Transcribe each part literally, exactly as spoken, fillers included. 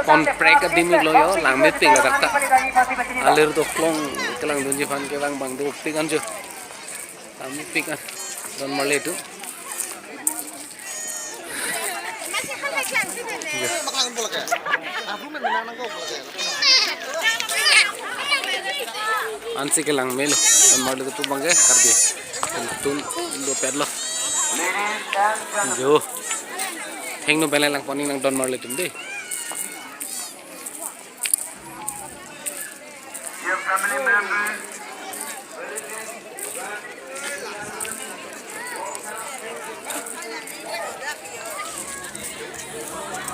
Ponprek adim lo yo, langmepik ladak ta. Alir doklong kelangdunji aphan ke bang bang dopik anjo. Langmepik an. Don Marley atum. Ansi kelang melo. Don Marley atum abangke Karbi. Tun dopetlo. Jo. Thengno belai lang poning nang Don Marley atum dei.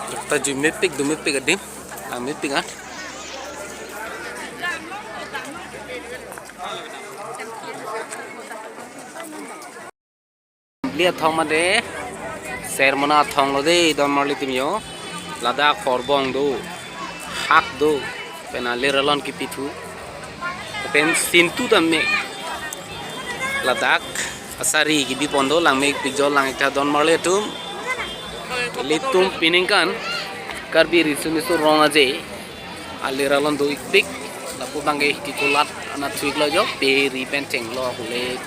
Dokta ju mepik, do mepik adim. Ah, mepik ah. Li athong mate, Sermona athong lo dei, Don Marley atum yo. Ladak horbong do, hak do, pen alir alon kipithu, pen sintu tame. Ladak asari kibipon do, langmepik jo lang-ik tha Don Marley atum. Ilitum piningkan Karbi riso miso rong aje alir alon do-ikpik, lapu abangke kikolat anat thu-iklo jo, pe ri pen chenglo hulek.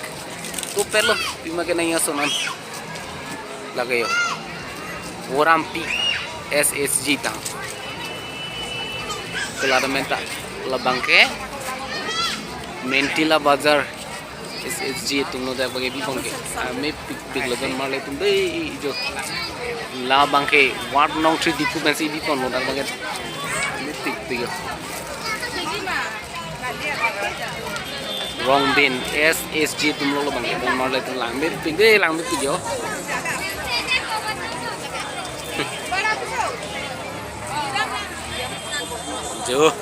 Dopetlo, pima ke nangji ason an. Lake yo. Vorampi S S G tang. Kelada menta, labangke Mentila Bazar S S G atum lo dak abangke bibong ke. Ah, mepikpik lo Don Marley atum dei jo. Labangke ward nong three Diphu pensi bipon lo dak abangke. Mepikpik yo. Rongbin S S G atum lo labangke Don Marley atum langmepik dei, langmepik yo. Jo,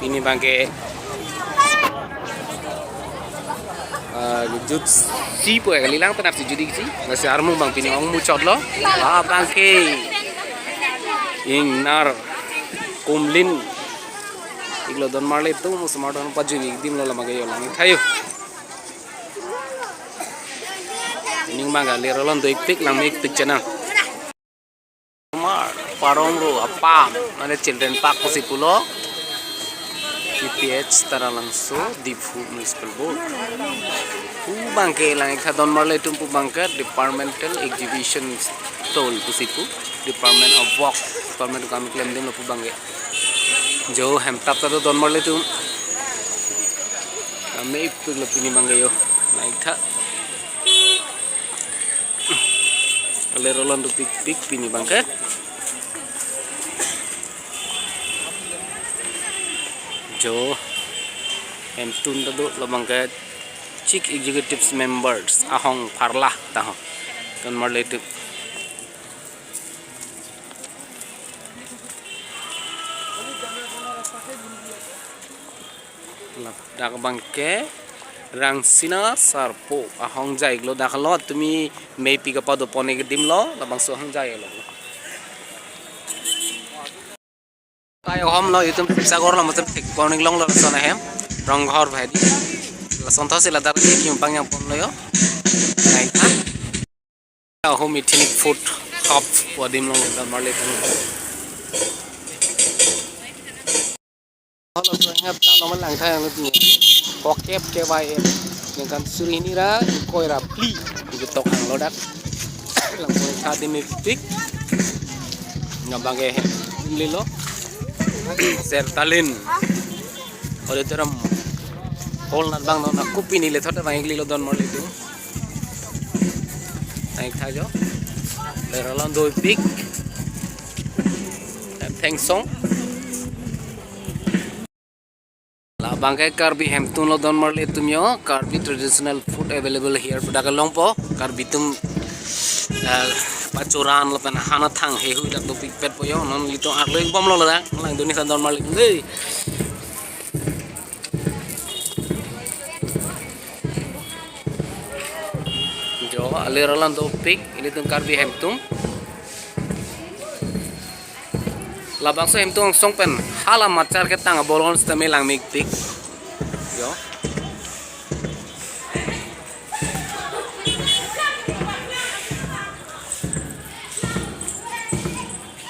pini abangke, ah, jutsi po ya, kali lang penap si judi si. Nasi armung abang pini ong muchot lo. Ah, abangke ingnar kumlin-iklo Don Marley atum, osomar don pajuni adim lo labangke yo lang-ik tha yo. Pini abangke alir alon do-ikpik, langmepik chenam. Mar, parong ro apam, mane Children Park pusi pulo, P P H Taralangso, Diphu Municipal Board. Pu abangke lang-ik tha Don Marley atum pu abangke Departmental Exhibition Stall pusi pu, Department of Work, Department kam klem adim lo pu abangke. Jo hemtap ta do Don Marley atum. Langmepik lo pini abangke yo. Lang-ik tha. Alir alon dopikpik pini abangke. Jo hemtun ta do labangke Chief Executives Members ahong pharla ta ho. Don Marley atum. Ladak abangke Rangsina Sarpo ahongjai lo, dak lo tumi mepik apa do pon-ik adim lo, labangso ahongjai lo. Kai hom lo itum sagor lo macam tik pon-ik longlo lason ahem. Ronghor bhai di. Lason thotsi ladak kim pang yang pon lo yo. Nai kha. Home ethnic food hub pu adim lo Don Marley atum. Holo to hap ta lo lang tha yang lo tini. Kokep K Y M. Ningkan suri hini ra ingkoi ra phli. Ibu tok hang lo dak. Lang pon tha adim mepik. Nabang ke lilo. Sertalin Auditorium Hall nat bang no na kopi ni le thot bang ingli lo Don Marley atum. Nai tha jo. Alir alon dopik. Thengsong. Labangke Karbi hemtun lo Don Marley atum yo. Karbi traditional food available here pu dak longpo. Karbi atum, eh, pachoran lapen hana thang hehui dak dopikpet po yo. Non ilitum arlo-ik bom lo ladak. Langdun-ik tha Don Marley atum dei. Jo, alir alon dopik, ilitum Karbi hemtun. Labangso hemtun angsong pen hala machar ketang abolon sitame langmepik. Jo.